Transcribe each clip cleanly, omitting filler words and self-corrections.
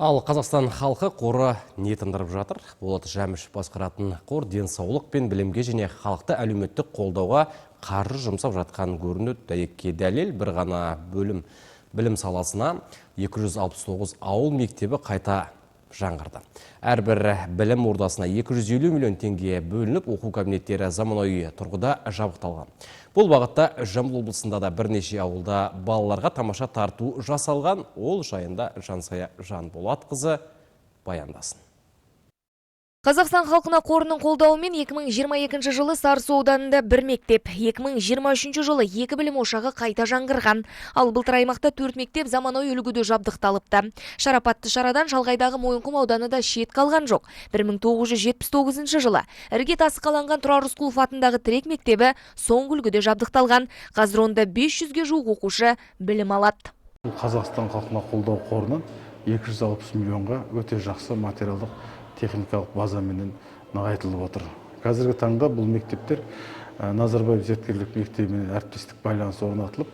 Ал Қазақстан халқы қоры не тындырып жатыр? Болат Жәмішев басқаратын қор денсаулық пен білімге және халықты әлеуметтік қолдауға қаржы жұмсап жатқан көрінеді. Дәйекке дәлел бір ғана бөлім білім саласына 269 ауыл мектебі қайта жаңғырды. Әрбір білім ордасына 250 миллион теңге бөлініп, оқу кабинеттері заманауи тұрғыда жабдықталған. Бұл бағытта Жамбыл облысында да бірнеше ауылда балаларға тамаша тарту жасалған. Ол жайында Жансая Жанболатқызы баяндасын. Қазақстан халқына қорының қолдауымен 2022 жылы Сарысу ауданында бір мектеп, 2023 жылы екі білім ошағы қайта жаңғырған. Ал былтыр аймақта 4 мектеп заманауи үлгіде жабдықталыпты. Шарапатты шарадан шалғайдағы Мойынқұм ауданы да шет қалған жоқ. 1979 жылы ірге тасы қаланған Тұрар Рысқұлов атындағы тірек мектебі соңғы үлгіде жабдықталған. Қазір онда 500-ге жуық оқушы білім алады. Бұл Қазақстан халқына қолдау қорынан 260 миллионға өте жақсы материалдық техникалық базаменен нығайтылып отыр. Қазіргі таңда бұл мектептер Назарбаев зияткерлік мектебімен әріптестік байланыс орнатылып,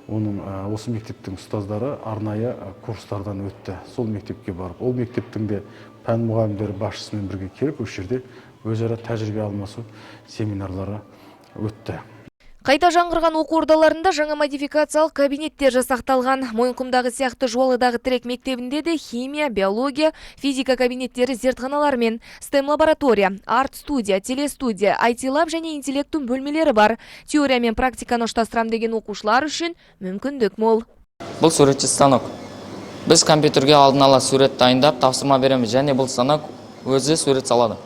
оның осы мектептің ұстаздары арнайы курстардан өтті. Сол мектепке барып, ол мектептің де пән мұғалімдері басшысымен бірге келіп, осы жерде өзара тәжірибе алмасу семинарлары өтті. Қайта жаңғырған оқу ордаларында жаңа модификациялық кабинеттер жасақталған. Мойынқұмдағы сияқты Жуалыдағы тірек мектебінде де химия, биология, физика кабинеттері зертханалармен, STEM лаборатория, арт студия, телестудия, IT лаб және интеллектум бөлмелері бар. Теория мен практиканы ұштастырам деген оқушылар үшін мүмкіндік мол. Бұл суретші станок. Біз компьютерге алдын ала сурет дайындап, тапсырма береміз және бұл станок өзі сурет салады.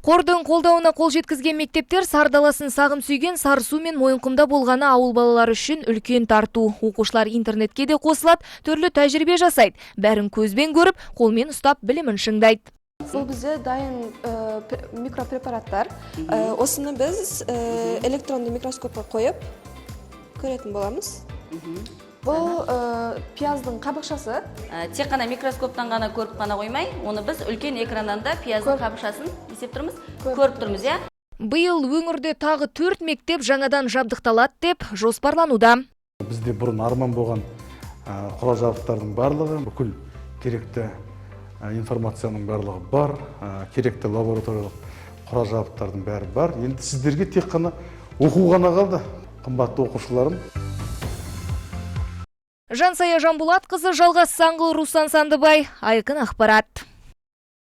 Қордың қолдауына қол жеткізген мектептер сар даласын сағым сүйген Сарысу мен Мойынқұмда болғаны ауыл балалары үшін үлкен тарту. Оқушылар интернетке де қосылады, түрлі тәжірибе жасайды. Бәрін көзбен көріп, қолмен ұстап білімін шыңдайды. Бұл бізде дайын микропрепараттар. Осыны біз электронды микроскопқа қойып көретін боламыз. Бұл пияздың қабықшасы. Тек қана микроскоптан ғана көріп қана қоймай, оны біз үлкен экраннан да пияздың қабықшасын есеп тұрмыз, көріп тұрмыз, иә? Биыл өңірде тағы 4 мектеп жаңадан жабдықталады деп жоспарлануда. Бізде бұрын арман болған құрал жабдықтардың барлығы, бүкіл керекті информацияның барлығы бар, керекті лабораториялық құрал жабдықтардың бәрі бар. Енді сіздерге тек қана оқу ғана қалды, қымбатты оқушыларым. Жансая Жанболатқызы, Жалғас Саңғыл, Руслан Сандыбай, Айқын ақпарат.